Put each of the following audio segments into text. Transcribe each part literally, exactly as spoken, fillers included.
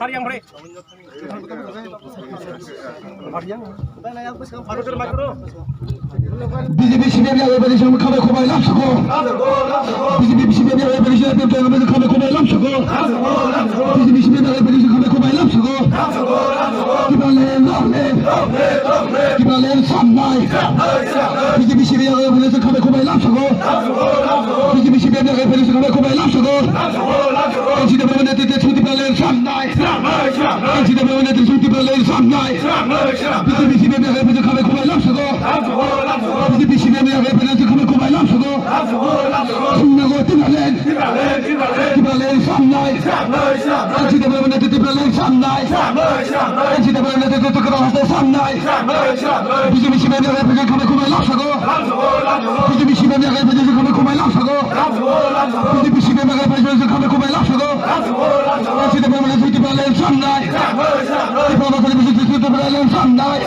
Tari yang beri. Bijibi C P M ni agari phaijak khamai khumbai lamsako. Bijibi C P M ni agari phaijak khamai khumbai lamsako. Bijibi C P M ni agari phaijak khamai khumbai lamsako. Tipraland long live. Tipraland samnai. Bijibi C P M ni agari phaijak khamai khumbai lamsako. Bijibi C P M ni agari phaijak khamai khumbai lamsako. N C W netrite Tipraland samnai. N C W netrite Tipraland samnai. Bijibi C P M ni agari phaijak khamai khumbai lamsako. Bijibi C P M ni agari phaijak khamai khumbai lamsako. Samnago Tipraland. Tipraland samnai. N C W netrite Tipraland samnai. N C W netrite Tipraland samnai. Bijibi C P M ni agari phaijak khamai khumbai lamsako. Bijibi C P M ni agari phaijak khamai khumbai lamsako. Bijibi C P M ni agari phaijak khamai khumbai lamsako. N C W netrite Tipraland samnai. Tipraland samnai.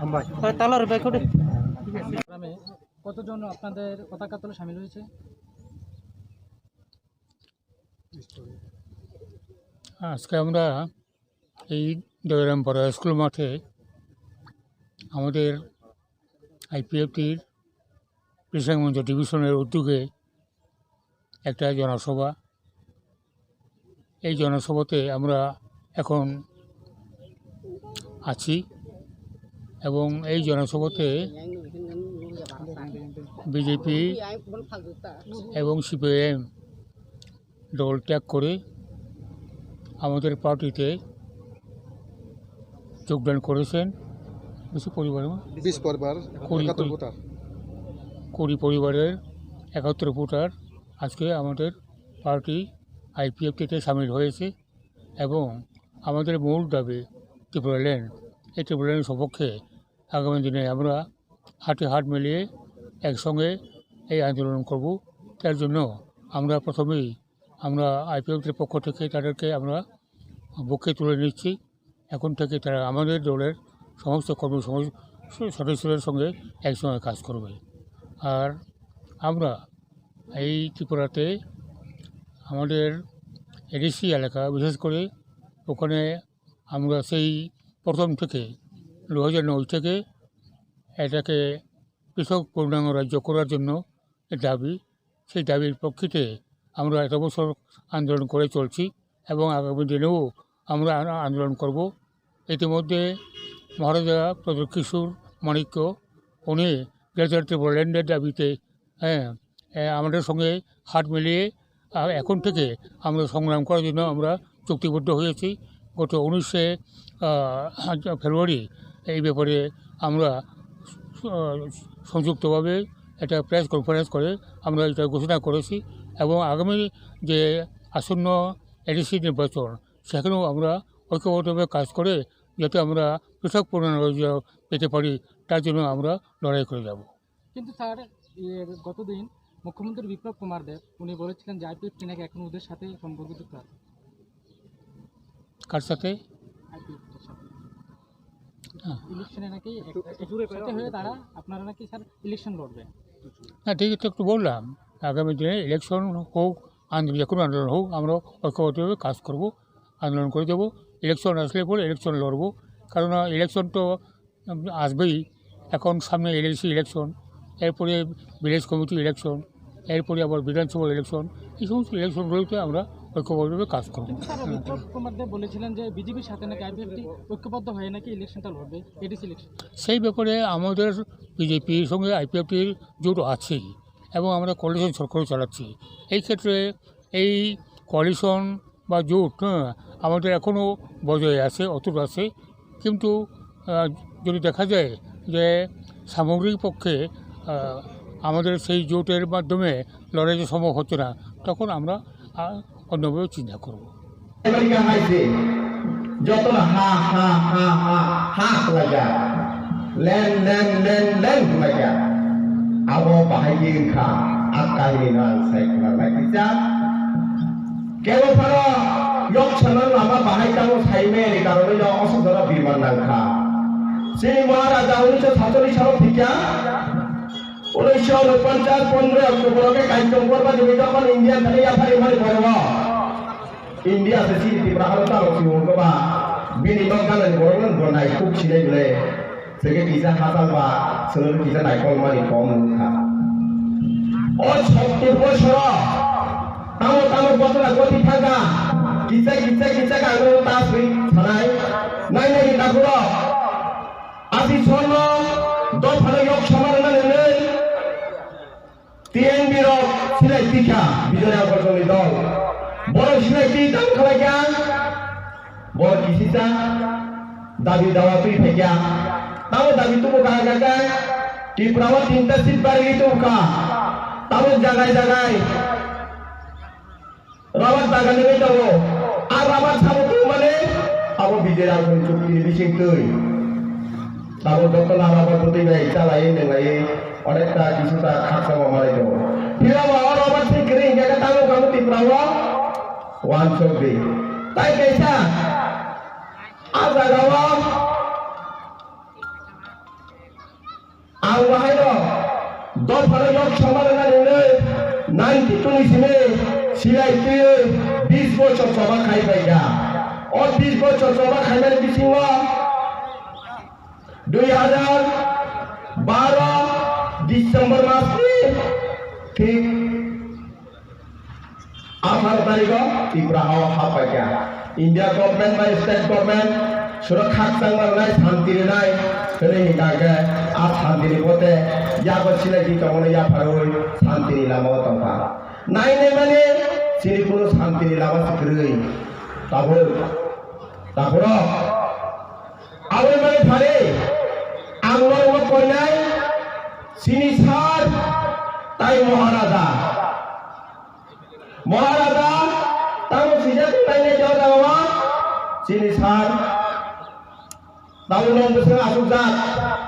Hambai. Talar bai khode. গ্রামে কতজন আপনাদের পতাকা তলে সামিল হয়েছে? আজকে আমরা এই দয়ারামপাড়া স্কুল মাঠে আমাদের আইপিএফটির কৃষক মঞ্চ ডিভিশনের উদ্যোগে একটা জনসভা। এই জনসভাতে আমরা এখন আছি এবং এই জনসভাতে বিজেপি এবং সিপিআইএম দল ত্যাগ করে আমাদের পার্টিতে যোগদান করেছেন। বেশি পরিবার না? বিশ পরিবার, কুড়ি, একাত্তর কুড়ি। ভোটার। কুড়ি পরিবারের একাত্তর ভোটার আজকে আমাদের পার্টি আইপিএফটিতে সামিল হয়েছে এবং আমাদের মূল দাবি ত্রিপুরাল্যান্ড। এই ত্রিপুরাল্যান্ড সপক্ষে আগামী দিনে আমরা হাতে হাত মিলিয়ে একসঙ্গে এই আন্দোলন করব। তার জন্য আমরা প্রথমেই আমরা আইপিএফটির পক্ষ থেকে তাদেরকে আমরা বুকে তুলে নিচ্ছি। এখন থেকে তারা আমাদের দলের সমস্ত কর্মী সম-, সদস্যদের সঙ্গে একসঙ্গে কাজ করবে। আর আমরা এই ত্রিপুরাতে আমাদের এডিসি এলাকা, বিশেষ করে ওখানে আমরা সেই প্রথম থেকে, দু হাজার নয় থেকে এটাকে পৃথক পূর্ণাঙ্গ রাজ্য করার জন্য দাবি, সেই দাবির প্রেক্ষিতে আমরা এত বছর আন্দোলন করে চলছি এবং আগামী দিনেও আমরা আ-, আন্দোলন করব। ইতিমধ্যে মহারাজা প্রদ্যোৎ কিশোর মাণিক্য উনি গ্রেটার ত্রিপুরাল্যান্ডের দাবিতে, হ্যাঁ, এ, আমাদের সঙ্গে হাত মিলিয়ে, আ, এখন থেকে আমরা সংগ্রাম করার জন্য আমরা চুক্তিবদ্ধ হয়েছি। গত উনিশে, আ, ফেব্রুয়ারি এই ব্যাপারে আমরা, আ, সংযুক্তভাবে একটা প্রেস কনফারেন্স করে আমরা এটা ঘোষণা করেছি এবং আগামী যে আসন্ন এডিসি নির্বাচন, সেখানেও আমরা ঐক্যবদ্ধভাবে কাজ করে যাতে আমরা পৃথক পুনর্বাসন পেতে পারি, তার জন্য আমরা লড়াই করে যাব। কিন্তু স্যার, ইয়ে, গতদিন মুখ্যমন্ত্রী বিপ্লব কুমার দেব উনি বলেছিলেন যে আইপিএফটি নাকি এখন ওদের সাথে সম্পর্কযুক্ত আছে। কার সাথে? আইপিএফটির সাথে। হ্যাঁ। ইলেকশনে নাকি এক-, একসাথে হয়ে তারা, আপনারা নাকি স্যার ইলেকশন লড়বেন। না, ঠিকই তো একটু বললাম, আগামী দিনে ইলেকশন হোক, আন্দোলন, যে কোনো আন্দোলন হোক, আমরা ঐক্যবদ্ধভাবে কাজ করব, আন্দোলন করে যাব। ইলেকশন আসলে পরে ইলেকশন লড়বো, কারণ ইলেকশন তো আসবেই। এখন সামনে এলএসি ইলেকশন, এরপরে ভিলেজ কমিটি ইলেকশন, এরপরে আবার বিধানসভা ইলেকশন। এই সমস্ত ইলেকশনগুলোতে আমরা ঐক্যবদ্ধভাবে কাজ করব। কিন্তু স্যার, বিপ্লব কুমার দেব বলেছিলেন যে বিজেপির সাথে নাকি আইপিএফটি ঐক্যবদ্ধ হয়ে নাকি ইলেকশনটা লড়বে, এডিসি ইলেকশন। সেই ব্যাপারে আমাদের বিজেপির সঙ্গে আইপিএফটির জোট আছেই এবং আমরা কোয়ালিশন সরকারও চালাচ্ছি। এই ক্ষেত্রে এই কোয়ালিশন বা জোট, হ্যাঁ, আমাদের এখনও বজায় আছে, অটুট আছে। কিন্তু, আহ, যদি দেখা যায় যে সামগ্রিক পক্ষে, আহ, আমাদের সেই জোটের মাধ্যমে লড়াই যে সম্ভব হচ্ছে না, তখন আমরা, আহ, অন্যভাবে চিন্তা করব। America hai se, joto no ha, ha, ha, ha, ha khlai ya. Len, len, len, len khlai ya. Abo bahai ye wngkha, a kahini no ang sai khna bai kisa. Kebo phano yok sana lama bahai tamo sai me ni karon no osok jora birman nang kha. Chini Maharaja unisho satcholish salo thikya, unisho ponchas pondro October o khe Kaichom Korba jini jokhon India thani yaphari mani pore o. India se chini Tripura hano tamo si wngkha ba, bini nok ganani borok no bo nai kuk sinai bwle. Sege kisa hachal ba, swngo kisa nai kolmani kom wngkha. O sottur bosoro tamo tamo gotona goti thangkha, kisa kisa kisa kang ta swi sanai, nai nai ni takhuro. Asi sorno dophano yok samar na nai. T N B rok silai tikha Bijoy Agarwalni dol. Borok silai twi tang khlaikha. Borok kisisa dabi dawa twi phaikha. Tamo dabi tubu kahar kha khe Tripura o tinta seat barwi tubu kha. Tamo jagai jagai. Rabat bagan ni bai tongo. A rabat sabo tongmani abo Bijoy Agarwalni chukti ni bising twi. Tabuk joto no rabat bwtwi bai chalaiwi nwnglaiwi onekta kisuta khaksa bo malai tongo. Phiya bo o rabat se kwrwi hinkhe khe tabuk abo Tripura o wansok di. Tai kaisa a jaga o Ang bahaino dophano yok samar wngna nini ninety two ni simi silai twiwi bis bochor choba khai phaikha. O bis bochor choba khaimani bisingo dui hazar baro December masni thik Atharo tarikho Tripura o haphaikha. India government bai state government suro khakchangma rwnai, santi rwnai hwnwi hinkha khe a santi ni pote yago silai di tongmani yapharwi santi ni lama o tongkha. Nai nai mani chini kunu santi ni lama se kwrwi. Tabuk, takhurok, aboni bagwi phari ang norokno koinai chini sir tai Maharaja. Maharaja, tamo swijak tongnaini jora o chini sir. Tamo nwng bwswk achukjak,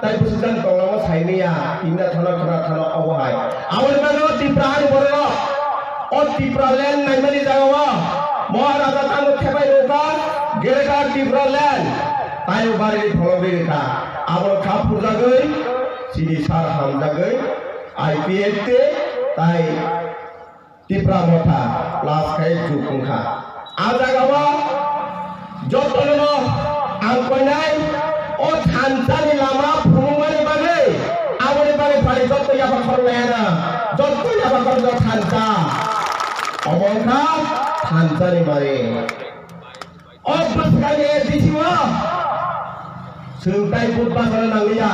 tai bwswk jani tonglango saimanya, himna thano khwna thano obo hai. Aboni bagwi o Tripura hani borok, o Tripura land naimani jaga o Maharaja tamo thepai rwkha, Greater Tripura land, tai o bari phologwi rwkha. Abono kha phurjagwi, chini sir hamjagwi, I P F T, tai Tipra Motha plus khai juk wngkha. A jagao jotono ang koinai o thansa ni lama phunukmani bagwi, aboni bagwi phari joto yapha khorok laiyana, joto yapha khorok thansa. Omo wngkha thansa ni mari. O bwskangni A D C o chwng tai vote bachana nangliya.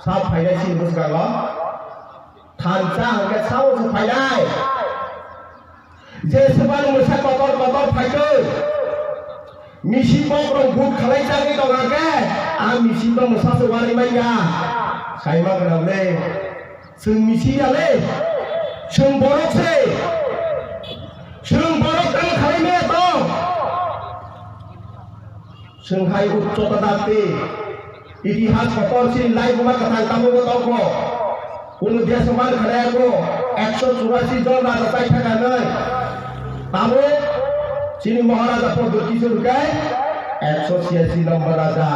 Sa phainai chini bwskango. Thansa hwnkhe sao se phainai. Je swmani mwsa kotor kotor phaitwi. Misi bokrok vote khalai chagwi tongkha khe, a misi bo mwsa se uanwi manya. Saima gwnang le. Chwng misi ya le. Chwng borok se. Chwng borok tang khalai maya tong. Chwng hai ucchota dakti, itihas kotor chini laibuma kwthang tamo bo tongkho. Kunu deso man khlayago, ekso churasi jon raja chai thaka nai. Tamo chini Maharaja Pradyut Kishore kai ekso chiyasi number raja.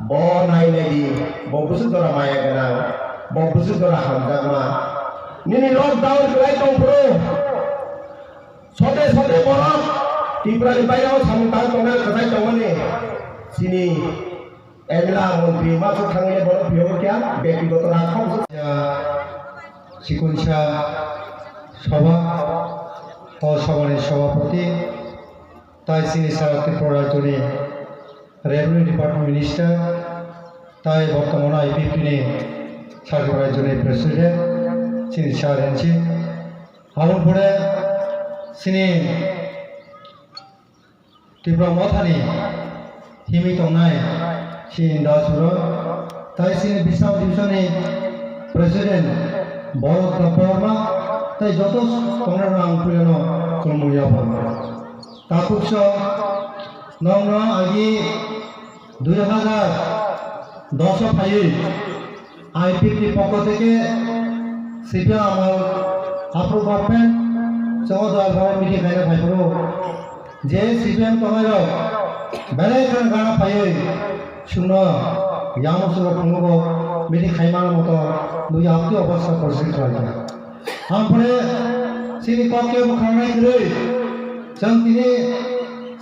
Bo nai nai di, bo bwswk jora maya gwnang, bo bwswk jora hamjakma. Nini lockdown kwlai tongphuru. Sote sote borok Tripura ni bairao samung tang tongna kwchai tongmani chini M L A montri maso thangwi borok phiyogwi kya bektigoto rang khoroksa. Sikunsa sabha, o sabhani sabhapati, tai chini sara Tripura rajyoni Revenue Department Minister, tai bortomano I P F T ni Tripura rajyoni President, chini sir N C. Aboni pore chini Tipra Mothani himwi tongnai chini Dasuro, tai chini Bisram Divisionni President Bharat Debbarma, tai joto tongnai ang puilano khulumwi yapha. Takhukso nokno agi dui hazar dos o phaiwi I P F T ni pokho theke C P M amol, Afro government, chwng o dal rok meeting khaina phai phuru je C P M tongnai rok belai kheno gana phaiwi chwngno yamochwng rok phunukgo meeting khaimani moto nukya, aboni obostha porjoni khlaikha. Ampore chini kok kebo khangnai kwrwi Chwng tini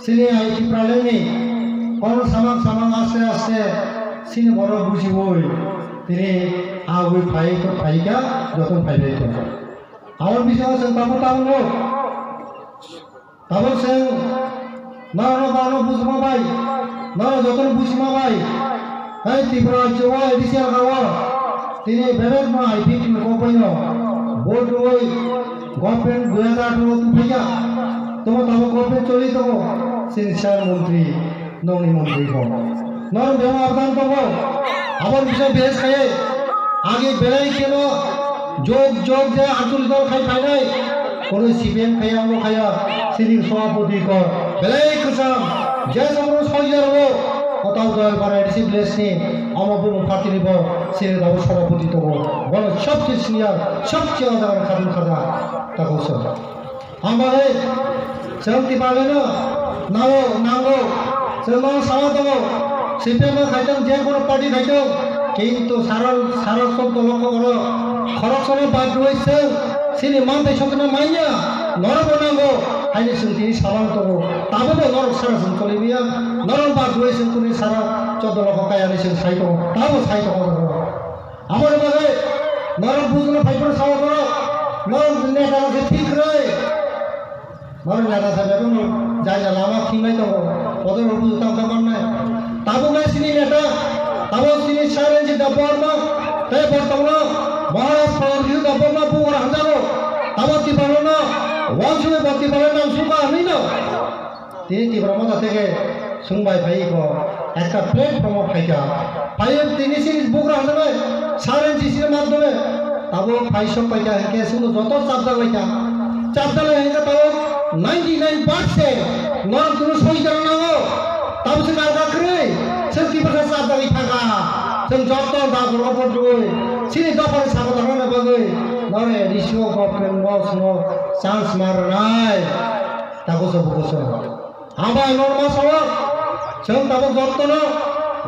chini ai Tipralandni kono samang samang aste aste chini borok bujiwi tini agwi phai phai kha, joto phai phai kha. Aboni bisingo chwng tabuk tabuk nuk. Tabuk chwng norokno norokno bujima bai, norok jotono bujima bai. Hai Tripura rajyo o A D C elaka o tini bebak no I P F T ni kokbai no vote rwui government dui hajar atharo tong phaikha. Tomo tabuk government choli tongo, chini sir montri, nongni montri bo. Norok bebak abdan tongo. Aboni bising behes khaye agi belai kheno jog jog je anchalik dol khai phainai. Kono C P M khaya, amo khaya, chini sobhapoti ko belai kwcham, je samung soiya rwo, kotao dal para A D C village ni, amo bumung party ni bo, chini dabo sobhapoti tongo, bono sobche senior, sobche o jaga ni khadum khada, tako so. Ambai, chwng Tipraland no nango, nango, chwng no sawa tongo, C P M no khaitong, je kono party khaitong, kintu sara, sara sotto lokho kono khoroksa no bad rwui chwng, Chini mantai sokna manya, norok bo nango, haini chwng tini salang tongo. Tabuk bo norok sara chwng tolimiya, norok ba duai chwng tini sara choddo lokho kaya ni chwng sai tongo, tabuk sai tongo norok. Aboni bagwi norok bujuna phaiphuru sao norok, norok neta rok se thik rwi. Norok neta sajagwi no jaina lama thinglai tongo, bodol rok bujo tamsa mannai. Tabuk nai chini neta, tabuk chini Saranjit Debbarma, tei bortongno Maharaj Pawan Bihu Debbarma bugra hamjago. Tabuk Tiprano wansugwi bo Tiprano nang suka hinwi no. Tini Tipra Motha theke swngbai phai ko ekta platform o phaikha. Phaiwi tini chini bugra hamjaknai Saranjit chini madhyome. Tabuk phai sok paikha hinkhe chwngno joto chapjak laikha. Chapjak lai hinkhe tabuk ninety nine percent norok tini soi jana nango. Tabuk se nalga kwrwi, chwng Tiprasa chapjagwi thangkha. Chwng joto da borok bo rwui, chini dophani saka tangna bagwi, nore A D C o government no chwngno chance ma rwnai. Tago sobo koso. Abo ang norma sao, chwng tabuk jotono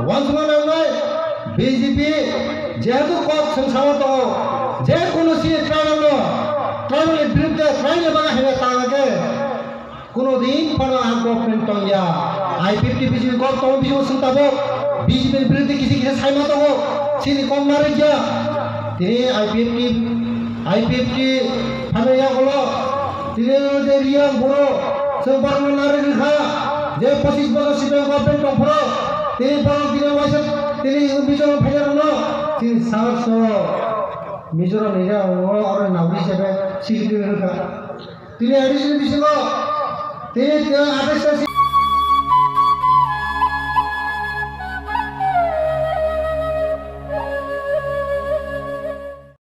wansukna nangnai, B J P jehetu kok chwng sao tongo, je kono si tribal no, tribal ni birudde tribal ni bagwi hamya tangna khe, Kuno din phano a government tongya. I P F T B J P kok tongo bisingo chwng tabuk B J P ni birudhe kisa kisa saima tongo. Chini kok narwkya. Tini I P F T, I P F T phano yagulo. Tini o je Riyang boro chwng borokno narwk rwkha. Je pochis bosor C P M government tongphuru tini borok tini waisa tini Mizoram phaina rwno tini sar so Mizoram ni rang oro nagri hisabe secretary rwkha. Tini A D C ni bisingo tini atais ta